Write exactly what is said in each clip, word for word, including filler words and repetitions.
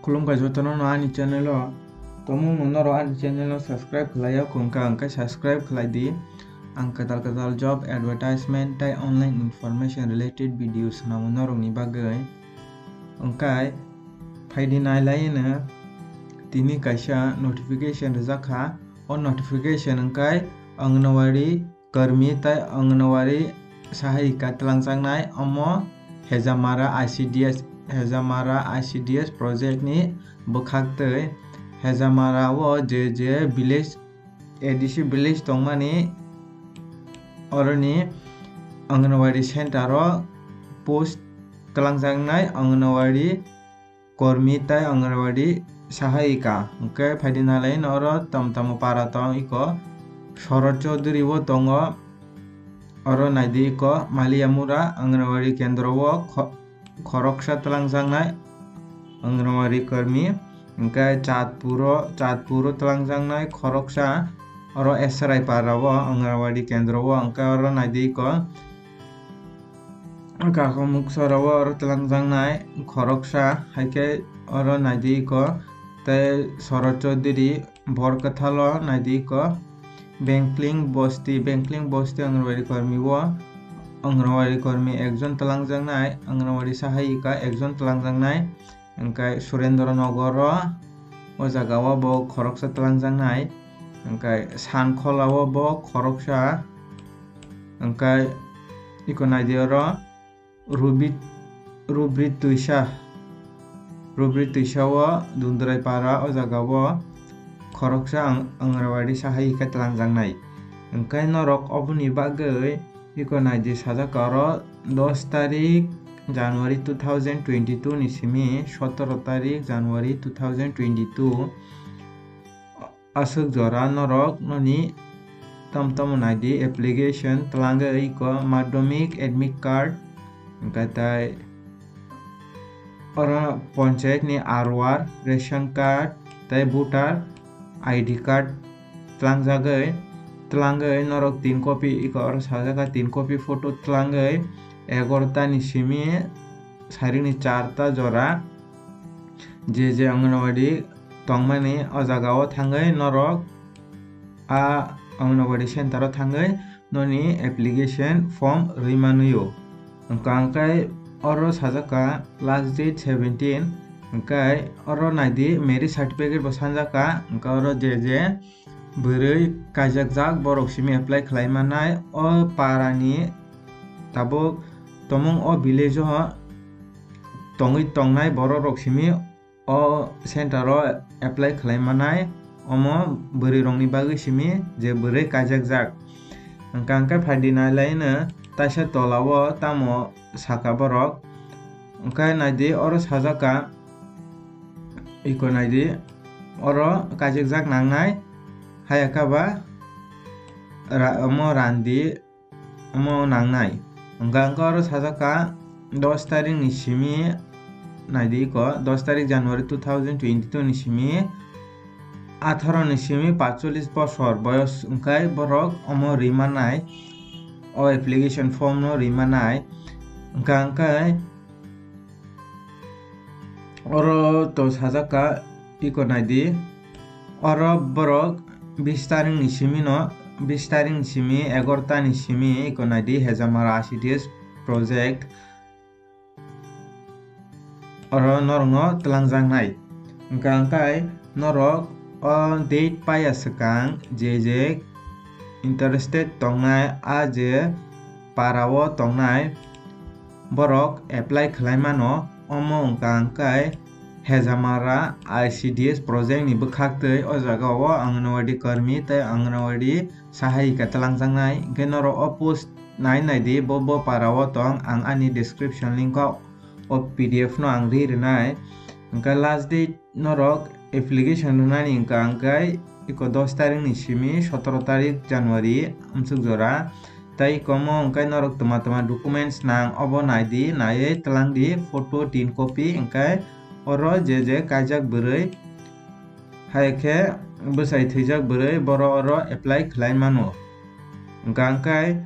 Khulumkha jotono no ani channel o. Tomung no norok ani channel no subscribe khlai ya khungkha, hwnkhe subscribe khlai di. Ang kwtal kwtal job advertisement tei online information related video swnamo norokni bagwi. Hwnkhe phaidi nailai no tini kaisa notification rijak kha. O notification hwnkhe Anganwadi karmi tei Anganwadi sahayika twlangjaknai omo Hejamara I C D S, Hejamara I C D S project ni bwkhak twi Hejamara o je je village, A D C village tongmani oroni Anganwadi center o post twlangjaknai Anganwadi kormi tei Anganwadi sahayika. Hwnkhe phaidi nailai no oro tamo tamo para tong iko Shorod Chaudhary o tongo. Oro naidi iko Maliamura Anganwadi kendro o kho-, khoroksa twlangjaknai Anganwadi kormi. Hwnkhe Chatpuro, Chatpuro twlangjaknai khoroksa oro Esrai para o Anganwadi kendro o. Hwnkhe oro naidi iko Kakamuk sora o oro twlangjaknai khoroksa, hai khe oro naidi iko tei Shorod Chaudhary bor kwthalo naidi iko Bengkling Bosti, Bengkling Bosti Anganwadi kormi o Anganwadi kormi ekjon twlangjaknai, Anganwadi sahayika ekjon twlangjaknai. Hwnkhe Surendra Nagar o, o jaga o bo khoroksa twlangjaknai. Hwnkhe Sankhola o bo khoroksa. Hwnkhe iko naidi oro Rubit-, Rubrit Twisa, Rubrit Twisa o Dundrai para o jaga o khoroksa ang-, Anganwadi sahayika twlangjaknai. Hwnkhe norok oboni bagwi iko naidi sajak oro dos tarik January two thousand twenty-two ni simi sotoro tarik January two thousand twenty-two aswk jora norok noni tam tamo naidi application twlangwi iko madhyamik admit card hwnkhe tai oro panchayat ni R O R, ration card tei voter I D card twlangjagwi, twlangwi norok tin copy, iko oro sajak kha tin copy photo twlangwi egarota ni simi sarik ni charta jora je je Anganwadi tongmani o jaga o thangwi norok a Anganwadi center o thangwi noni application form rwi manwi o. Hwnkha hwnkhe oro sajak kha last date seventeen, hwnkhe oro naidi marriage certificate bo sanjak kha, hwnkhe oro je je bwrwi kaijakjak borok simi apply khlai mannai o para ni tabuk tomung o village o tongwi tongnai borok rok simi o center o apply khlai manai omo bwrwi rokni bagwi simi je bwrwi kaijakjak. Hwnkha hwnkhe phaidi nailai no taisa tola o tamo saka borok. Hwnkhe naidi oro sajak kha iko naidi oro kaijakjak nangnai haya kha ba ra-, omo randi omo nangnai. Hwnkha hwnkhe oro sajak kha dos tarik ni simi naidi iko dos tarik January two thousand twenty-two ni simi atharo ni simi paitsollis bosor boyos hwnkhe borok omo rwi manai o application form no rwi manai. Hwnkha hwnkhe oro to sajak kha iko naidi oro borok bis tarik ni simi no bis tarik ni simi egarota ni simi iko naidi Hejamara I C D S project oro norokno twlangjaknai. Hwnkha hwnkhe norok o date paiya swkang je je interested tongnai a je para o tongnai borok apply khlai mano. Omo hwnkha hwnkhe Hejamara I C D S project ni bwkhak twi o jaga o Anganwadi karmi tei Anganwadi sahayika twlangjaknai. Hwnkhe norok o post nai nai di, bo bo para o tong, ang ani description link o o P D F no ang ri rwnai. Hwnkhe last date norok application rwnani hwnkha hwnkhe iko dos tarik ni simi sotoro tarik January amsuk jora. Tai komo hwnkhe norok twma twma documents nang obo nai di, naiwi twlang di photo tin copy, hwnkhe oro je je kaijak bwrwi hai khe bwsai thwijak bwrwi borok oro apply khlai mano. Hwnkha hwnkhe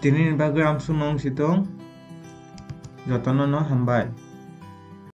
tini ni bagwi amsuk nung si tong, jotono no hambai.